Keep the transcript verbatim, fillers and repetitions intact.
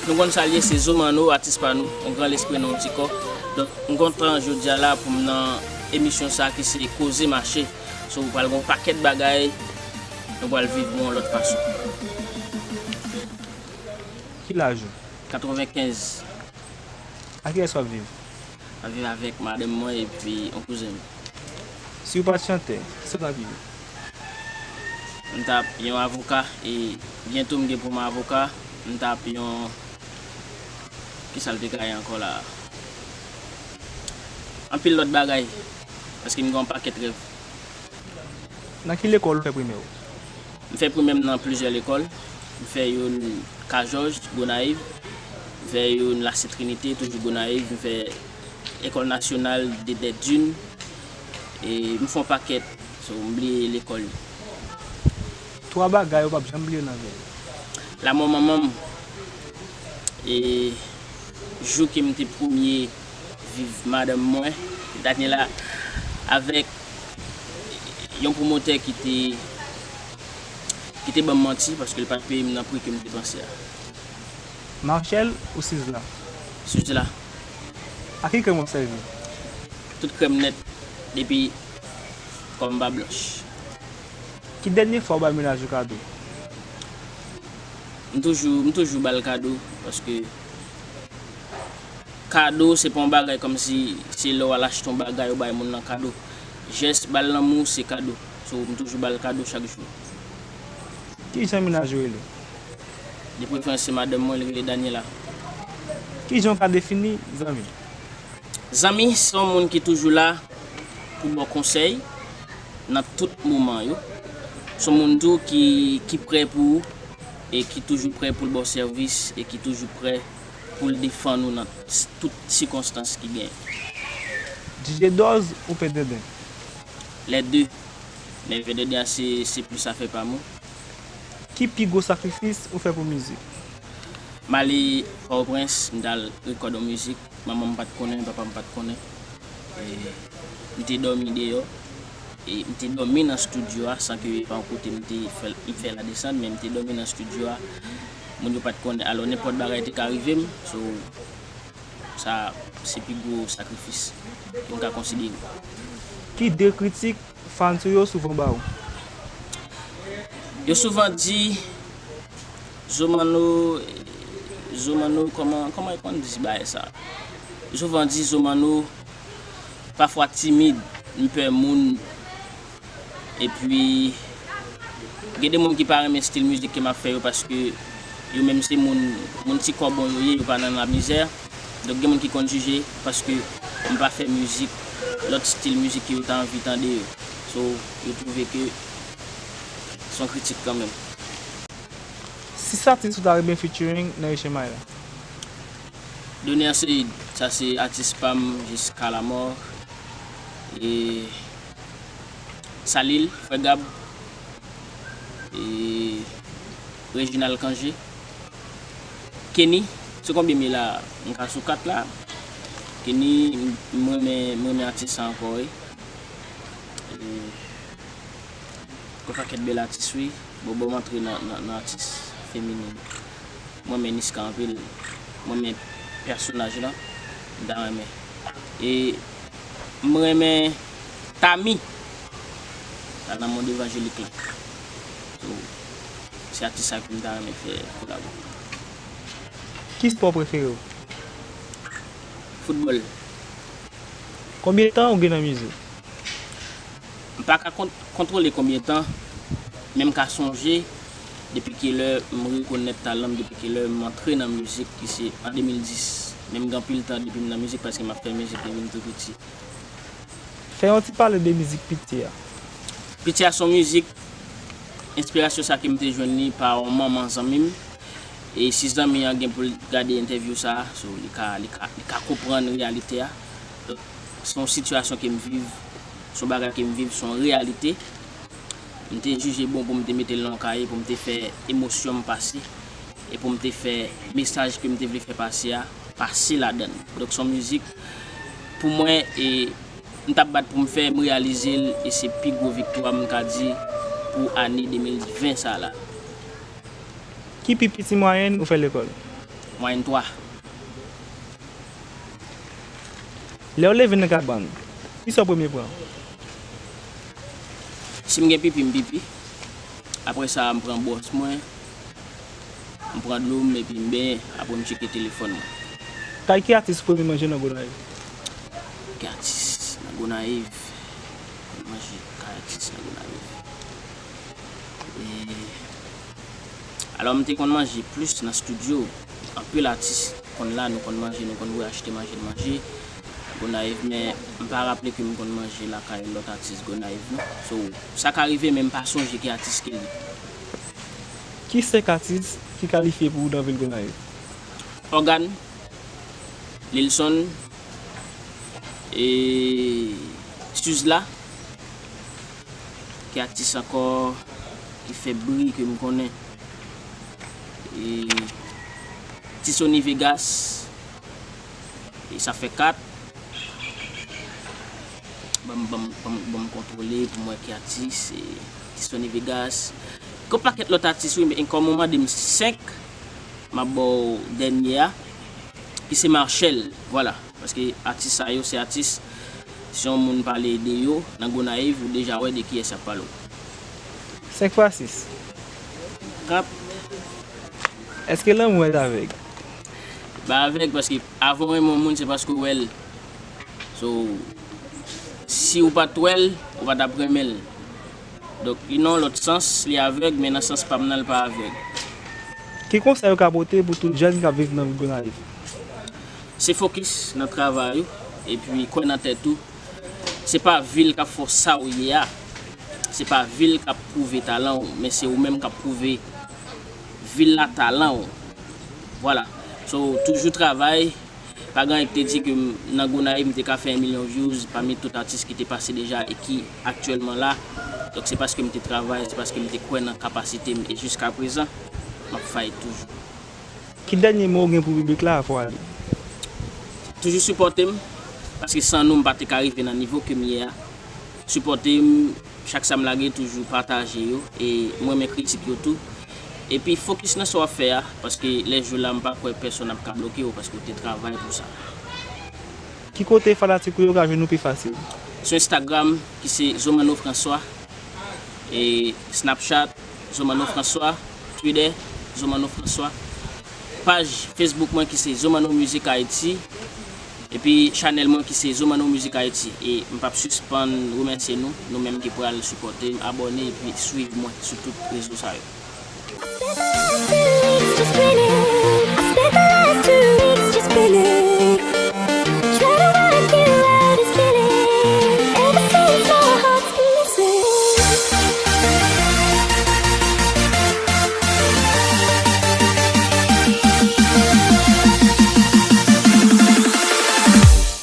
Nou konn sa l ye, se Zo Manno, atis pa nou, yon gran lespri nan yon ti kò. Donk, m kontan jodi a la pou m nan emisyon sa ki se Koze Mache. So, pral gen yon pakèt bagay, nou pral viv yon lòt fason. Ki laj ou? Katrevenkenz. Ak kiyès w ap viv? M ap viv avèk madanm mwen epi yon kouzen m. Si w pa t chantè, sa w t ap ye? M t ap yon avoka, e byento m gen pou m avoka. M t ap yon, kisa l te ka ye ankò la? Anpil lòt bagay, paske m gen yon pakèt rèv. Nan ki lekòl ou fè primè w? M fè primè m nan plizyè lekòl. M fè youn Ka Jòj, Gonayiv. M fè youn Lase Trinite, toujou Gonayiv. M fè École Nationale de, des Dunes. E m fè yon pakèt, so, m bliye lekòl yo. Twa bagay ou p ap janm bliye nan vi w. Lanmò manman m. E jou ke m te premye viv madanm mwen, Daniela, avèk yon pwomotè ki te, ki te ban m manti, paske l pa t peye m nan pri ke m te panse a. Marshall ou Sizzla? Sizzla. Ak ki krèm w ap sèvi? Tout krèm nèt, depi kò m pa blanch. Ki dènye fwa w bay mennaj ou kado? M toujou, m toujou ba l kado, paske kado, se pa yon bagay kòmsi se lè w al achte yon bagay, ou bay moun nan kado. Jès, ba l lanmou, se kado. So, m toujou ba l kado chak jou. Ki jan mennaj ou rele? De preferans, se madanm mwen, li rele Daniela. Ki jan w ka defini zanmi? Zanmi, se yon moun ki toujou la pou ba w konsèy nan tout moman yo. Se yon moun tou ki, ki prè pou ou e ki toujou prè pou l ba w sèvis e ki toujou prè pou l defann ou nan s-, tout sikonstans ki genyen. D J dòz ou P D D? Les deux. Men P D D a se, se plis afè pa m wi. Ki pi gwo sakrifis ou fè pou mizik? M ale Pòtoprens, m t al rekòd yon mizik. Manman m pa t konnen, papa m pa t konnen. E m te dòmi deyò. E m te dòmi nan estidyo a, san ke pa yon kote m te fè, m fè ladesann, men m te dòmi nan estidyo a. Moun yo pa t konnen. Alò, nenpòt bagay te ka rive m. So, sa, se pi gwo sakrifis ke m ka konsidere. Ki de kritik fans ou yo souvan ba ou? Yo souvan di, Zo Manno, Zo Manno, kòman, kòman yo konn di bagay sa? Yo souvan di Zo Manno pafwa timid, m pè moun. Epi, gen de moun ki pa renmen estil mizik ke m ap fè yo, paske yo menm se moun, moun ti kòbon yo ye, yo pa nan lamizè. Donk, gen moun ki konn jije paske m pa fè mizik, lòt estil mizik ke yo ta anvi tande yo. So, yo twouve ke se yon kritik kanmenm. Sis atis ou ta renmen featuring nan Richemay la? Donier Seid, sa se atis pa m jiska lamò. E Salil, Frè Gab, e Reginald Cangé. Kenny, se konbyen m ye la? M ka sou kat la. Kenny, m, m renmen, m renmen atis sa ankò, wi. E, yon pakèt bèl atis, wi. Bon, bon, m antre nan, nan, nan atis feminen. M renmen Niska anpil. M renmen pèsonaj lan. M ta renmen. E m renmen Tami. Sa nan mond evanjelik la. So, se atis sa ke m ta renmen fè kolabo. Ki spò prefere w? Foutbòl. Konbyen tan ou gen nan mizik? M pa ka kont-, kontwole konbyen tan, men m ka sonje depi kilè m rekonèt talan m, depi kilè m antre nan mizik, ki se an de mil dis. Men m gen anpil tan depi m nan mizik, paske m ap fè mizik depi m tou piti. Fè yon ti pale de mizik Piti a. Piti a se yon mizik, enspirasyon sa ke m te jwenn li pa yon manman zanmi m. E si zanmi an gen pou l gade entèvyou sa a, so, li ka, li ka, li ka konprann reyalite a. Donk, se yon sitiyasyon ke m viv, se yon bagay ke m viv, se yon reyalite. M te jije bon pou m te mete l nan yon kaye, pou m te fè emosyon m pase, e pou m te fè mesaj ke m te vle fè pase a, pase ladan l. Donk, se yon mizik, pou mwen, e m t ap bat pou m fè, m reyalize l, e se pi gwo viktwa m ka di pou ane de mil ven sa la. Ki pi piti mwayèn ou fè lekòl? Mwayèn twa. Lè w leve nan kabann, kisa w premye pran? Si m gen pipi, m pipi. Apre sa, m pran bwòs mwen, m pran dlo m epi m benyen. Apre, m tcheke telefòn mwen. Kay ki atis ou premye manje nan Gonayiv? Ki atis nan Gonayiv? Manje kay atis nan Gonayiv. E, alò, m te konn manje plis nan estidyo. Anpil atis konn la, nou konn manje, nou konn voye achte manje n manje Gonayiv, men m pa raple ke m konn manje lakay lòt atis Gonayiv, non. So, sa ka rive, men m pa sonje ki atis ke li. Ki senk atis ki kalifye pou ou nan vil Gonayiv? Ògàn, Lilson, e, Suzla, ki atis ankò ki fè bri ke m konnen? E, Ti Sony Vegas, e sa fè kat. Ban m, ban m, ban m, ban m kontwole pou m wè ki atis, e, Ti Sony Vegas. Gen yon pakèt lòt atis, wi, men kòm ou mande m senk, m ap ba w dènye a, ki se Marshelle, vwala. Paske atis sa yo, se atis, si yon moun pale de yo nan Gonayiv, ou deja wè de kiyès y ap pale w. Senk fwa sis. Trant. Èske lanmou èd avèg? Ba avèg, paske avan w renmen yon moun, se paske w wè l. So, si ou pa t wè l, ou pa t ap renmen l. Donk, li nan yon lòt sans, li avèg, men nan sans pa m nan, li pa avèg. Ki konsèy ou ka pote pou tout jèn k ap viv nan vil Gonayiv? Se fokis nan travay ou, epi kwè nan tèt ou. Se pa vil k ap fè w sa w ye a. Se pa vil k ap pwouve talan w, men se ou menm k ap pwouve vil la talan w. Vwala. So, toujou travay. Pa gen anyen ki te di ke m, nan Gonayiv, m te ka fè yon milyon views pami tout atis ki te pase deja e ki aktyèlman la. Donk, se paske m te travay, se paske m te kwè nan kapasite m e jiskaprezan, m ap fight toujou. Ki dènye mo ou gen pou piblik la avan w ale? Toujou sipòte m, paske san nou, m pa te ka rive nan nivo ke m ye a. Sipòte m, chak sa m lage, toujou pataje yo, e m renmen kritik yo tou. Epi fokis nan sa w ap fè a, paske lè jou la, m pa kwè pèsonn ap ka bloke w, paske w te travay pou sa. Ki kote fanatik ou yo ka jwenn ou pi fasil? Sou Instagram, ki se Zomano François, e Snapchat, Zomano François, Twitter, Zomano François, paj Facebook mwen ki se Zomano Music Haïti, epi chanèl mwen ki se Zomano Music Haïti. E m p ap sispann remèsye nou, nou menm ki pral sipòte m, abòne epi swiv mwen sou tout rezo sa yo. Spent the last two weeks just grinning. I spent the last two weeks just grinning.